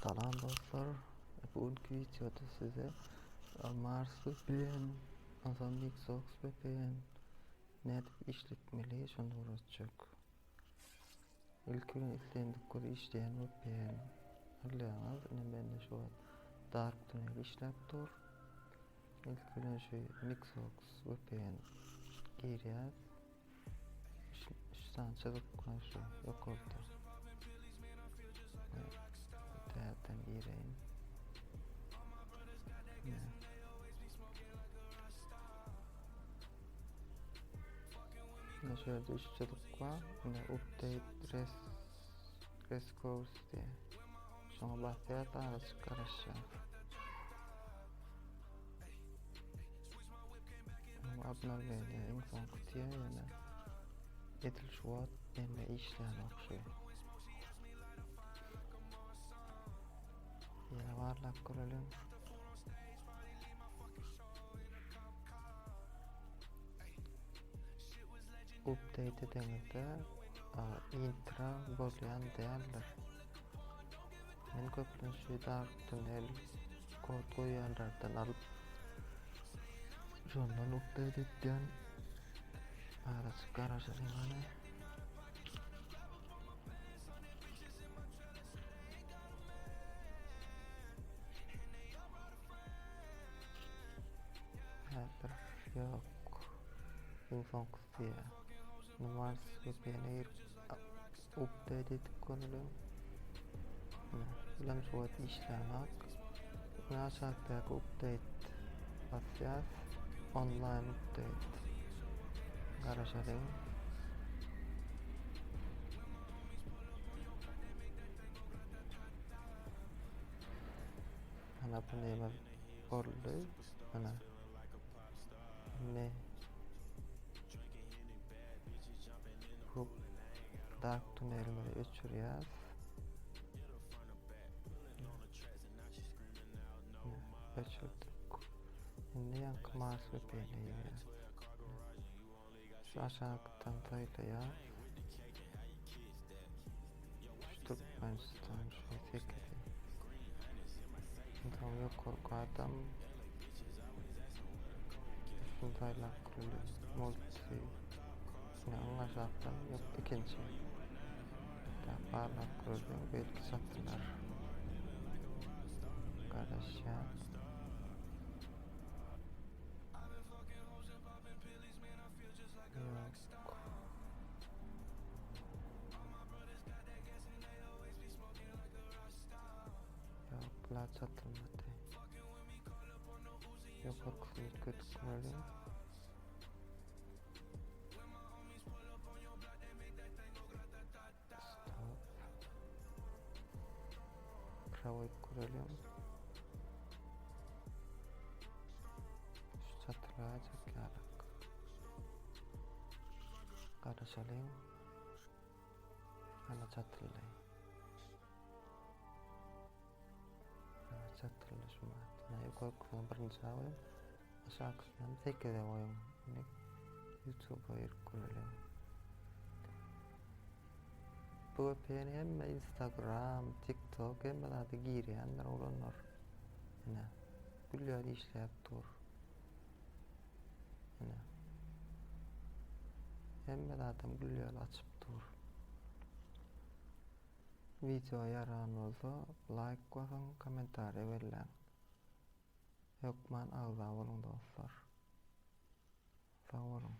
Salam dostlar. Bu günki wideoda size Mars VPN, onsoň Mixox VPN nädip işletmeli şony öwretjek. Ilki bilen islendik bir işleýän VPN alýaňyz. Ine mende şu wagt Dark Tunnel işläp dur. Ilki bilen şu Mixox VPN girýäs. Üç sany çyzyk bar şu ýokarda. Täzeden gireýin. Ine şu ýerde üç çyzyk bar. Ine update res rescourse diýe. Şoňa basýas, azajyk garaşýas. Obnowleniýe iň soňky diýýär ýöne edil şu wagt mende işlänok şu. Ýene barlap göreliň. Update edeňizde intra bolýan däldir. Men köplenç şu Dark Tunnel kod goýýanlardan alyp şondan update etýän. Azajyk garaşalyň hany. Häzir ýok. Iň soňkusy diýýär. Mars VPN-e girip Update edip göreliň. Ine, bilen şu wagt işlänok. Ine aşakdaky update basýas. Online update. Garaşalyň. Ana bu näme boldy? Ana. Ne? Bu Dark tunelimizi öçürýäs. Öçürdik. Indi ýaňky Mars VPN-e girýäs. Şu aşakdan saýlaýas. Şu Türkmenistan şu sekizi. Soň ýokarky adam şuny saýlap göreli. Multi. Ine iň aşakdan ýok ikinji. Tak barlap göreliň belki çatylar. Garaşýas. Ýok. Ýok, bular çatylmady. Ýokarkysyny üýtgedip göreliň. Stop. Prowoýup göreliň. Şu çatylajak ýalak. Garaşalyň. Ana çatyldy. Ana çatyldy şu mat. Ýa ýokarkysyny birinjä goýuň. Aşakysyny hem sekize goýuň. Indi YouTube-a girip göreliň. Bu VPN hemme Instagram, TikTok hemme zada girýändir oglanlar. Ine. Gül ýaly işläp dur. Ine. Hemme zadam gül ýaly açyp dur. Wideo ýaran bolsa laýk basyň, kommentariýa belläň. Hökman agza boluň dostlar. Sag boluň.